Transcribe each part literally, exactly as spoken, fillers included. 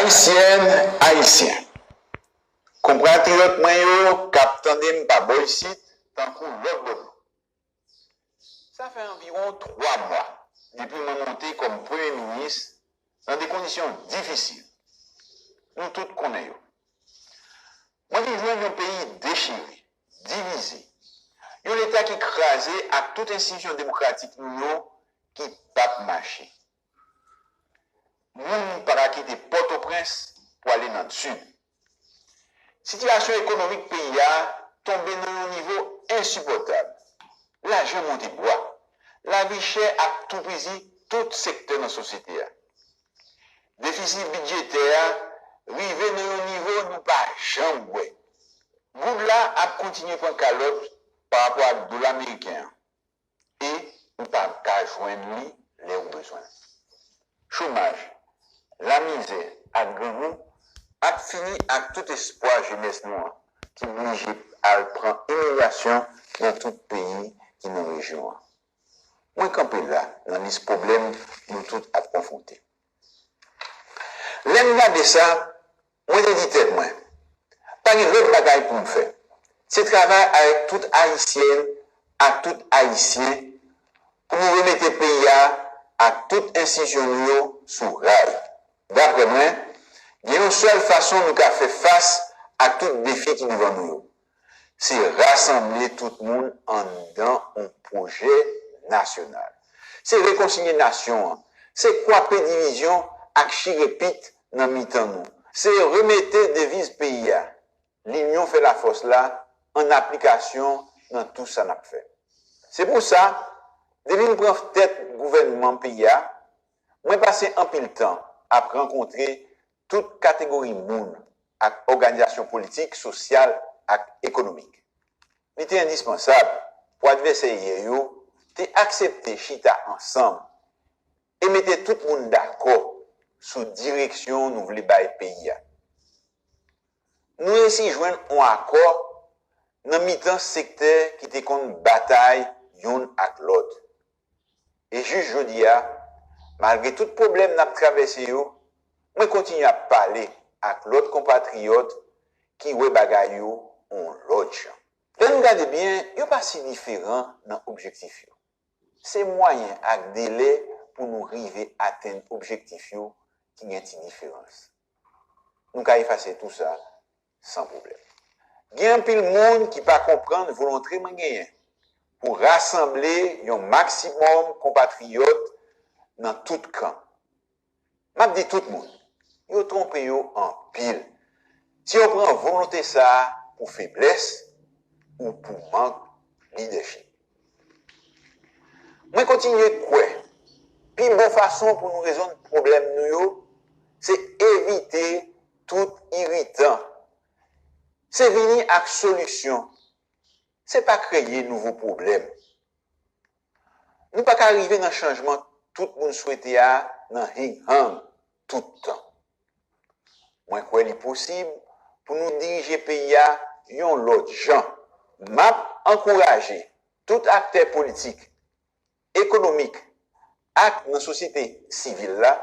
Ayisyèn, Ayisyen, konpatriyòt mwen yo k ap tande m pa bò isit tankou lòt bò dlo. Sa fè anviwon twa mwa depi mwen monte kòm premye minis nan de kondisyon difisil. Nou tout konnen yo. Mwen vin jwenn yon peyi dechire, divize, yon Leta ki kraze ak tout enstitisyon demokratik nou yo ki p ap mache. Moun pa ka kite Pòtoprens pou ale nan Sid. Sitiyasyon ekonomik peyi a tonbe nan yon nivo ensipòtab. Lajan monte bwa. Lavi chè ap toupizi tout sektè nan sosyete a. Defisi bidjetè a rive nan yon nivo nou pa janm wè. Goud la ap kontinye pran kalòt pa rapò ak dola meriken an. E ou p ap ka jwenn li lè ou bezwen l. Chomaj, lamizè ak grangou ap fini ak tout espwa jenès nou an ki blije al pran imigrasyon nan tout peyi ki nan rejyon an. Mwen kanpe la nan lis pwoblèm nou tout ap konfwonte. Lè m gade sa, mwen te di tèt mwen, pa gen lòt bagay pou m fè. Se travay avèk tout Ayisyèn ak tout Ayisyen pou nou remete peyi a ak tout enstitisyon nou yo sou ray. Daprè mwen, gen yon sèl fason nou ka fè fas ak tout defi ki devan nou yo. Se rasanble tout moun anndan yon pwojè nasyonal. Se rekonsilye nasyon an. Se kwape divizyon ak chire pit nan mitan nou. Se remete deviz peyi a, L'union fait la force la, an aplikasyon nan tou sa n ap fè. Se pou sa, depi m pran tèt gouvènman peyi a, mwen pase anpil tan ap rankontre tout kategori moun ak òganizasyon politik, sosyal ak ekonomik. Li te endispansab pou advèsè yè yo te aksepte chita ansanm e mete tout moun dakò sou direksyon nou vle bay peyi a. Nou resi jwenn yon akò nan mitan sektè ki te konn batay youn ak lòt. E jis jodi a, malgre tout pwoblèm n ap travèse yo, mwen kontinye ap pale ak lòt konpatriyòt ki wè bagay yo yon lòt jan. Lè n gade byen, yo pa si diferan nan objektif yo. Se mwayen ak delè pou nou rive atenn objektif yo ki gen ti diferans. Nou ka efase tou sa san pwoblèm. Gen anpil moun ki pa konprann volonte mwen genyen pou rasanble yon maksimòm konpatriyòt nan tout kan. M ap di tout moun, yo twonpe yo anpil si yo pran volonte sa a pou feblès ou pou mank lidèchip. Mwen kontinye kwè pi bon fason pou nou rezoud pwoblèm nou yo se evite tout iritan. Se vini ak solisyon. Se pa kreye nouvo pwoblèm. Nou pa ka rive nan chanjman tout moun swete a nan heng-hang tout tan. Mwen kwè li posib pou nou dirije peyi a yon lòt jan. M ap ankouraje tout aktè politik, ekonomik ak nan sosyete sivil la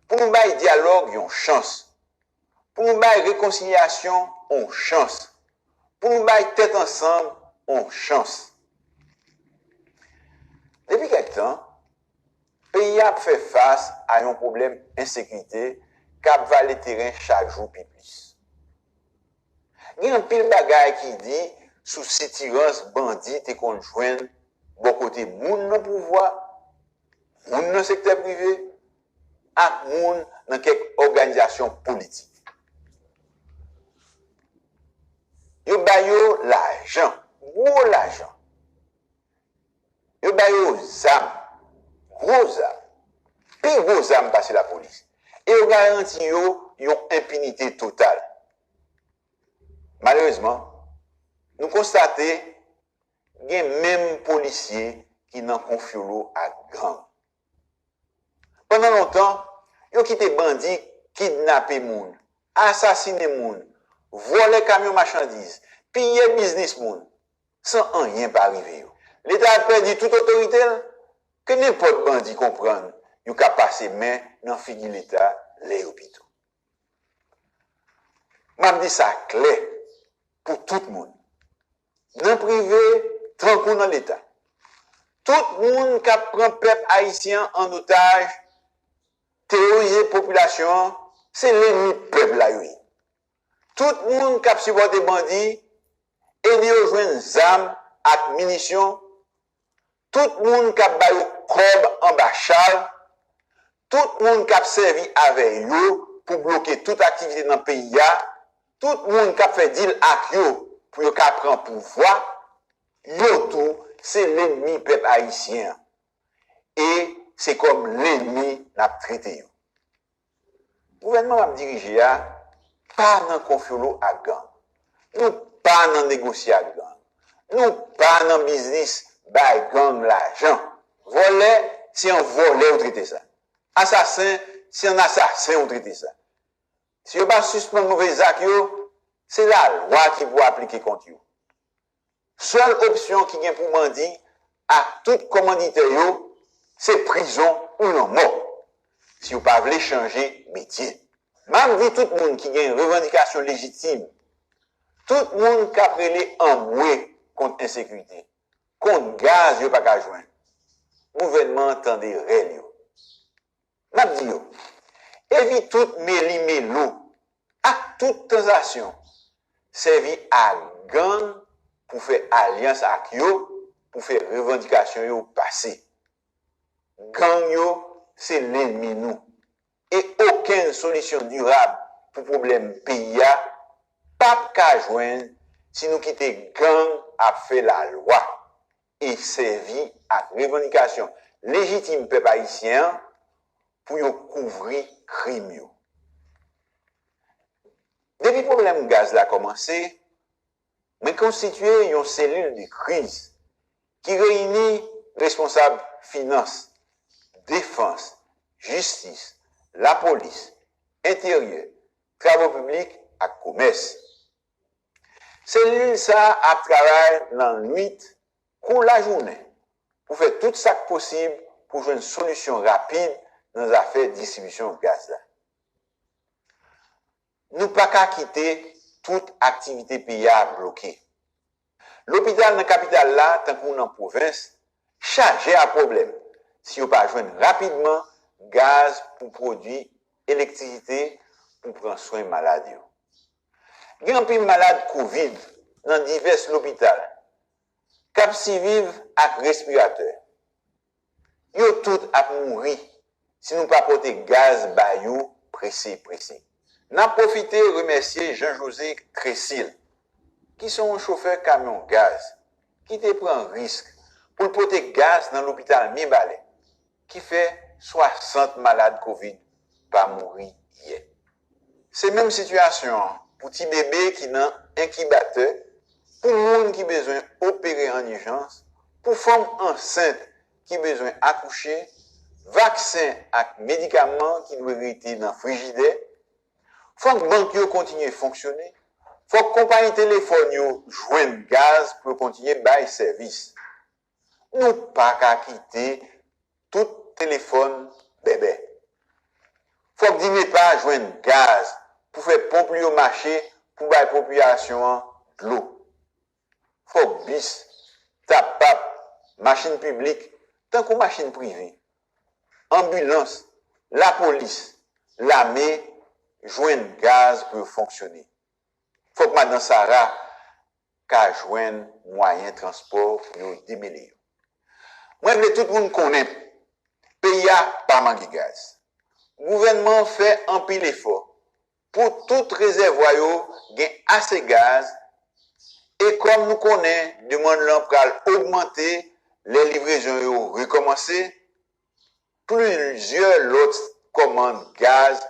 pou nou bay dyalòg yon chans, pou nou bay rekonsilyasyon yon chans, pou nou bay tèt ansanm yon chans. Depi kèk tan, peyi a ap fè fas a yon pwoblèm ensekirite k ap vale teren chak jou pi plis. Gen anpil bagay ki di sou sitirans bandi te konn jwenn bò kote moun nan pouvwa, moun nan sektè prive, ak moun nan kèk òganizasyon politik. Yo ba yo lajan, gwo lajan. Yo ba yo zam, gwo zam, pi gwo zam pase lapolis. E yo garanti yo yon enpinite total. Malerezman, nou konstate gen menm polisye ki nan konfyolo ak gang. Pandan lontan, yo kite bandi kidnape moun, asasinen moun, vòlè kamyon machandiz, piye biznis moun, san anyen pa rive yo. Leta ap pèdi tout otorite l, ke nenpòt bandi konprann yo ka pase men nan figi Leta lè yo pito. M ap di sa klè pou tout moun, nan prive tankou nan Leta. Tout moun k ap pran pèp ayisyen an an otaj, teworize popilasyon an, se lènmi pèp la yo ye. Tout moun k ap sipòte bandi, ede yo jwenn zam ak minisyon, tout moun k ap ba yo kòb anba chal, tout moun k ap sèvi avè yo pou bloke tout aktivite nan peyi a, tout moun k ap fè dil ak yo pou yo ka pran pouvwa, yo tou se lènmi pèp ayisyen an. E se kòm lènmi n ap trete yo. Gouvènman m ap dirije a pa nan konfyolo ak gang. Nou pa nan negosye ak gang. Nou pa nan biznis bay gang lajan. Vòlè, se an vòlè ou trete sa. Asasen, se an asasen ou trete sa. Si yo pa sispann move zak yo, se lalwa ki pou aplike kont yo. Sèl opsyon ki gen pou bandi ak tout kòmanditè yo, se prizon ou lanmò, si yo pa vle chanje metye. M ap di tout moun ki gen revandikasyon lejitim, tout moun k ap rele anmwe kont ensekirite, kont gaz yo pa ka jwenn, gouvènman an tande rèl yo. M ap di yo, evi tout meli melo ak tout tantasyon sèvi a gang pou fè alyans ak yo, pou fè revandikasyon yo pase. Gang yo se lènmi nou. E okenn solisyon dirab pou pwoblèm peyi a p ap ka jwenn si nou kite gang ap fè lalwa e sèvi ak revandikasyon lejitim pèp ayisyen an pou yo kouvri krim yo. Depi pwoblèm gaz la kòmanse, mwen konstitye yon selil de kriz ki reyini responsab finans, defans, jistis, lapolis, enteryè, travo piblik ak komès. Selil sa a ap travay lannwit kou lajounen pou fè tout sa k posib pou jwenn solisyon rapid nan zafè distribisyon gaz la. Nou pa ka kite tout aktivite peyi a bloke. Lopital nan kapital la, tankou nan pwovens, chaje a pwoblèm si yo pa jwenn rapidman gaz pou pwodui elektrisite pou pran swen malad yo. Gen anpil malad kovid nan divès lopital k ap siviv ak respiratè. Yo tout ap mouri si nou pa pote gaz ba yo prese prese. N ap pwofite remèsye Jean José Trésil, ki se yon chofè kamyon gaz, ki te pran risk pou l pote gaz nan lopital Mibalè, ki fè swasant malad kovid pa mouri yè. Se menm sitiyasyon an pou ti bebe ki nan enkibatè, pou moun ki bezwen opere an ijans, pou fanm ansent ki bezwen akouche, vaksen ak medikaman ki dwe rete nan frijidè. Fòk bank yo kontinye fonksyone, fòk konpayi telefòn yo jwenn gaz pou yo kontinye bay sèvis. Nou pa ka kite tout telefòn bèbè. Fòk DINEPA jwenn gaz pou fè ponp li yo mache pou bay popilasyon an dlo. Fòk bis, tapap, machin piblik, tankou machin prive, anbilans, lapolis, lame jwenn gaz pou yo fonksyone. Fòk madan Sara ka jwenn mwayen transpò pou yo demele yo. Mwen vle tout moun konnen, peyi a pa manke gaz. Gouvènman an fè anpil efò pou tout rezèvwa yo gen ase gaz, e kòm nou konnen demann lan pral ogmante lè livrezon yo rekòmanse, plizyè lòt kòmand gaz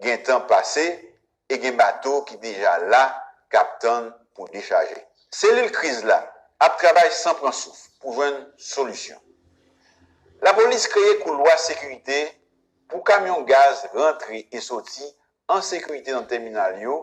gentan pase e gen bato ki deja la k ap tann pou dechaje. Selil kriz la ap travay san pran souf pou jwenn solisyon. Lapolis kreye koulwa sekirite pou kamyon gaz rantre e soti an sekirite nan tèminal yo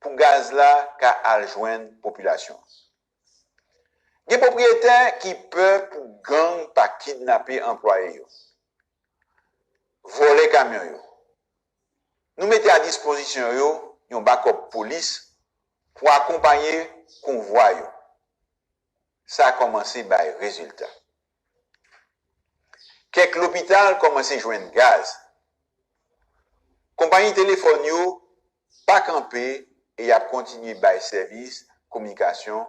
pou gaz la ka al jwenn popilasyon an. Gen pwopriyetè ki pè pou gang pa kidnape anplwaye yo, vòlè kamyon yo. Nou mete a dispozisyon yo yon bakòp polis pou akonpaye konvwa yo. Sa kòmanse bay rezilta. Kèk lopital kòmanse jwenn gaz. Konpayi telefòn yo pa kanpe e y ap kontinye bay sèvis kominikasyon.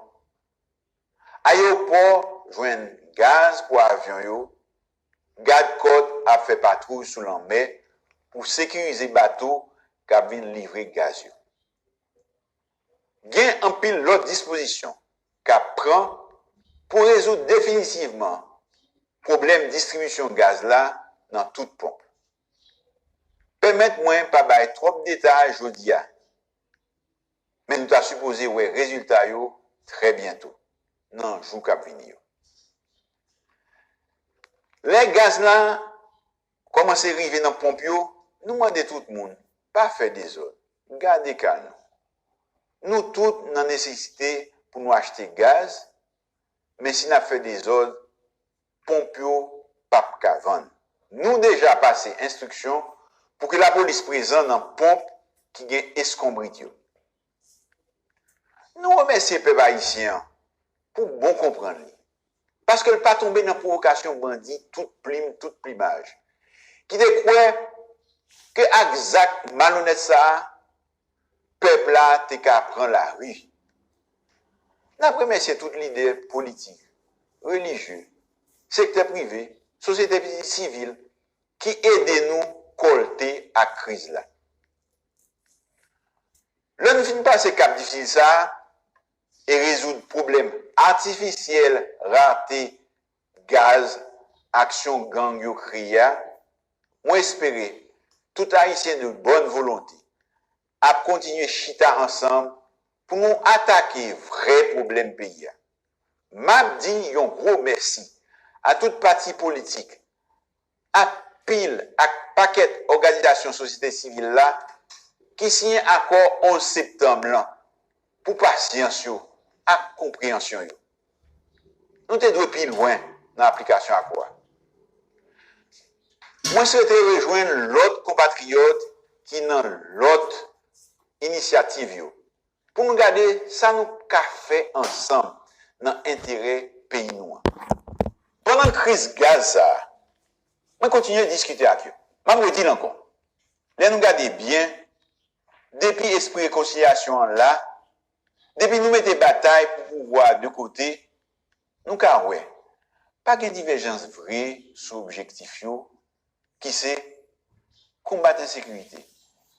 Ayewopò jwenn gaz pou avyon yo. Gad kòt ap fè patwouy sou lanmè pou sekirize bato k ap vin livre gaz yo. Gen anpil lòt dispozisyon k ap pran pou rezoud definitivman pwoblèm distribisyon gaz la nan tout ponp. Pèmèt mwen pa bay twòp detay jodi a, men nou ta sipoze wè rezilta yo trè byento, nan jou k ap vini yo. Lè gaz la kòmanse rive nan ponp yo, nou mande tout moun, pa fè dezòd, gade ka nou. Nou tout nan nesesite pou nou achte gaz, men si n ap fè dezòd, ponp yo p ap ka vann. Nou deja pase enstriksyon pou ke lapolis prezan nan ponp ki gen eskonbrit yo. Nou remèsye pèp ayisyen an pou bon konprann li, paske l pa tonbe nan pwovokasyon bandi tout plim, tout plimaj, ki te kwè ke ak zak malonèt sa a, pèp la te ka pran lari. N ap remèsye tout lidè politik, relijye, sektè prive, sosyete sivil ki ede nou kòlte ak kriz la. Lè n fin pase kap difisil sa a e rezoud pwoblèm atifisyèl rate gaz aksyon gang yo kreye a, mwen espere tout Ayisyen de bòn volonte ap kontinye chita ansanm pou nou atake vrè pwoblèm peyi a. M ap di yon gwo mèsi a tout pati politik, ak pil ak pakèt òganizasyon sosyete sivil la ki siyen akò onz septanm lan pou pasyans yo ak konpreyansyon yo. Nou te dwe pi lwen nan aplikasyon akò a. Mwen swete rejwenn lòt konpatriyòt ki nan lòt inisyativ yo pou nou gade sa nou ka fè ansanm nan enterè peyi nou an. Pandan kriz gaz sa a, mwen kontinye diskite ak yo. M ap redi l ankò. Lè nou gade byen, depi espri rekonsilyasyon an la, depi nou mete batay pou pouvwa a de kote, nou ka wè pa gen divèjans vre sou objektif yo, ki se konbat ensekirite,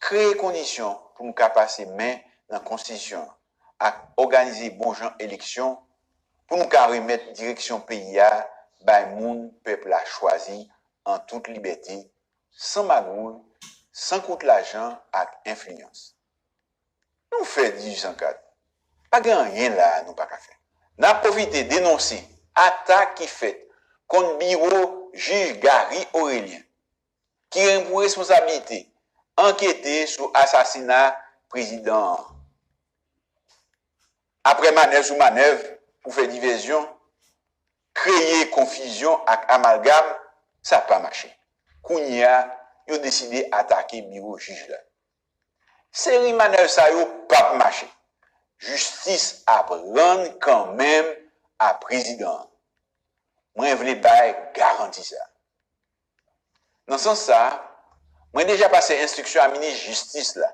kreye kondisyon pou nou ka pase men nan konstitisyon an ak òganize bon jan eleksyon pou nou ka remèt direksyon peyi a bay moun pèp la chwazi an tout libète, san magouy, san kout lajan ak enfliyans. Nou fè dizuit san kat. Pa gen anyen la a nou pa ka fè. N ap pwofite denonse atak ki fèt kont biwo jij Garry Orélien, ki gen pou responsablite ankete sou asasina prezidan an. Apre manèv sou manèv pou fè divèzyon, kreye konfizyon ak amalgam, sa pa mache. Kounye a, yo deside atake biwo jij la. Seri manèv sa yo p ap mache. Jistis ap rann kanmenm a prezidan an. Mwen vle bay garanti sa. Nan sans sa a, mwen deja pase enstriksyon a minis jistis la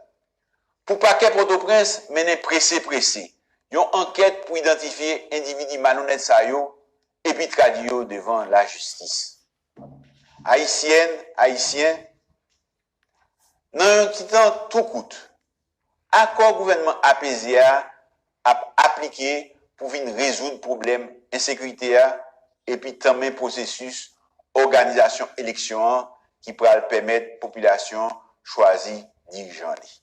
pou pakè Pòtoprens mennen prese prese yon ankèt pou idantifye endividi malonèt sa yo epi tradui yo devan lajistis. Ayisyèn, Ayisyen, nan yon ti tan tou kout, akò gouvènman apeze a ap aplike pou vin rezoud pwoblèm ensekirite a epi tanmen pwosesis òganizasyon eleksyon an ki pral pèmèt popilasyon an chwazi dirijan li.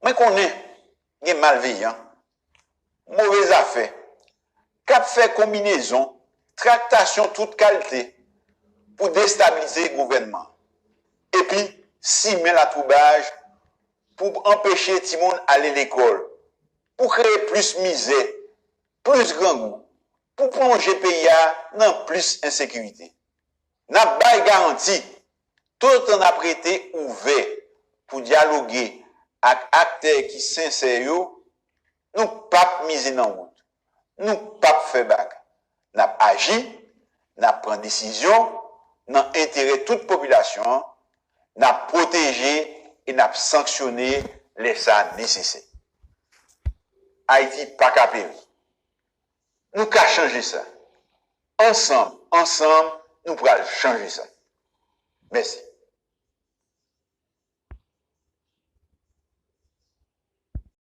Mwen konnen gen malveyan, move zafè, k ap fè konbinezon, traktasyon tout kalte pou destabilize gouvènman, epi simen latwoubaj pou anpeche timoun ale lekòl, pou kreye plis mizè, plis grangou, pou plonje peyi a nan plis ensekirite. N ap bay garanti, toutotan n ap rete ouvè pou dyaloge ak aktè ki sensè yo, nou p ap mize nan wont. Nou p ap fè bak. N ap aji, n ap pran desizyon nan enterè tout popilasyon an, n ap pwoteje e n ap sanksyone lè sa nesesè. Ayiti pa ka peri. Nou ka chanje sa. Ansanm, ansanm, nou pral chanje sa. Mèsi.